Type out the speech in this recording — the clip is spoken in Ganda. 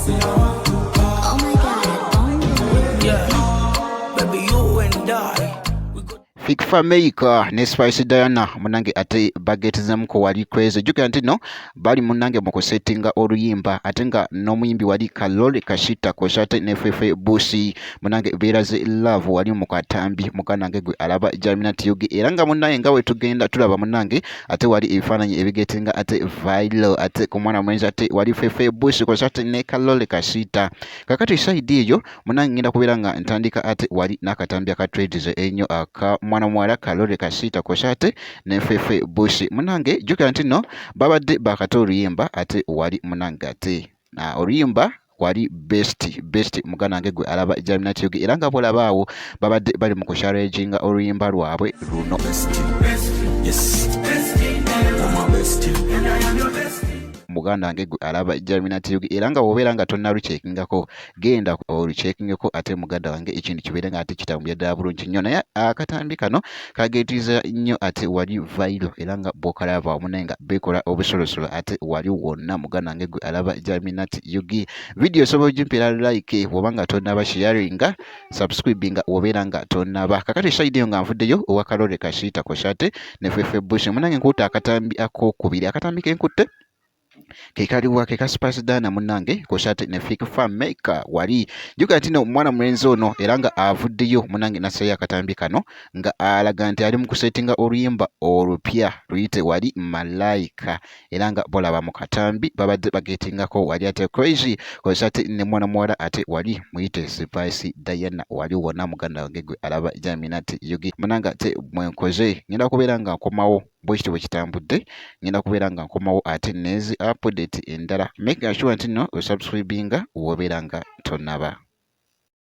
Oh my God. Yeah, baby, you and I. We go Fik Fameica ne Spice Diana munange ate bagetezamuko wali crazy. Jjukira nti no bali munange mu kusettinga oluyimba, ate nga n'omuyimbi wali Karole Kasita kw'ossa ate ne Fefe Busi munange beeraze love wali mu katambi. Muganda wange gwe alaba Jaminat UG, era nga munange nga bwe tugenda tulaba munange ate wali ebifaananyi ebigetinga ate viral ate ku mwana mulenzi ate wali Fefe Busi kw'ossa ate ne Karole Kasita. Kakati side eyo munange ngenda kubeera nga ntandika ate wali n'akatambi aka trends ennyo aka mwana muwala Karole Kasita kw'ossa ate ne Fefe Busi. Munange jjukira nti nno babadde bakata oluyimba ate wali munange ate na oluyimba wali best best. Muganda wange gwe alaba Jaminat UG, era nga bwolaba awo babadde bali mu kushareginga oluyimba lwabwe luno. Yes, you're my bestie. Muganda wange gwe alaba Jaminat UG, era nga bw'obeera nga tonnalukyekingako, genda olukyekingeko ate muganda wange, ekintu kibeere nga ate kitambulira ddala bulungi nnyo. Naye akatambi kano kageetiza nnyo ate wali viral, era nga bw'okalaba munaye nga beekola obusolosolo ate wali wonna. Muganda wange gwe alaba Jaminat UG, vidiyo osobola ogimpeera like bw'oba nga tonnaba, sharinga, subscribinga bw'obeera nga tonnaba. Kakati side eyo nga nvuddeyo owa Karole Kasita kw'ossa ate ne Fefe Busi, munange nkutte akatambi akokubiri. Akatambi kenkutte ke kaliwa? Ke ka Spice Diana munnange kw'ossa ate ne Fik Fameica wali. Jjukira nti no omwana mulenzi ono era nga avuddeyo munnange n'assayo akatambi kano nga alaga nti ali mu kusetinga oluyimba olupya luyite wali Malayika, era nga bolaba mu katambi babadde bagetingako wali ate crazy kw'ossa ate ne mwana muwala ate wali muyite Spice Diana wali wonna. Muganda wange gwe alaba Jaminat UG, munange ate mwenkoze ngenda kubeera nga nkomawo bwe kityo bwe kitambudde, ngenda kubeera nga nkomawo ate nezi update endala. Make sure nti nno osubscribinga w'obeera nga tonnaba.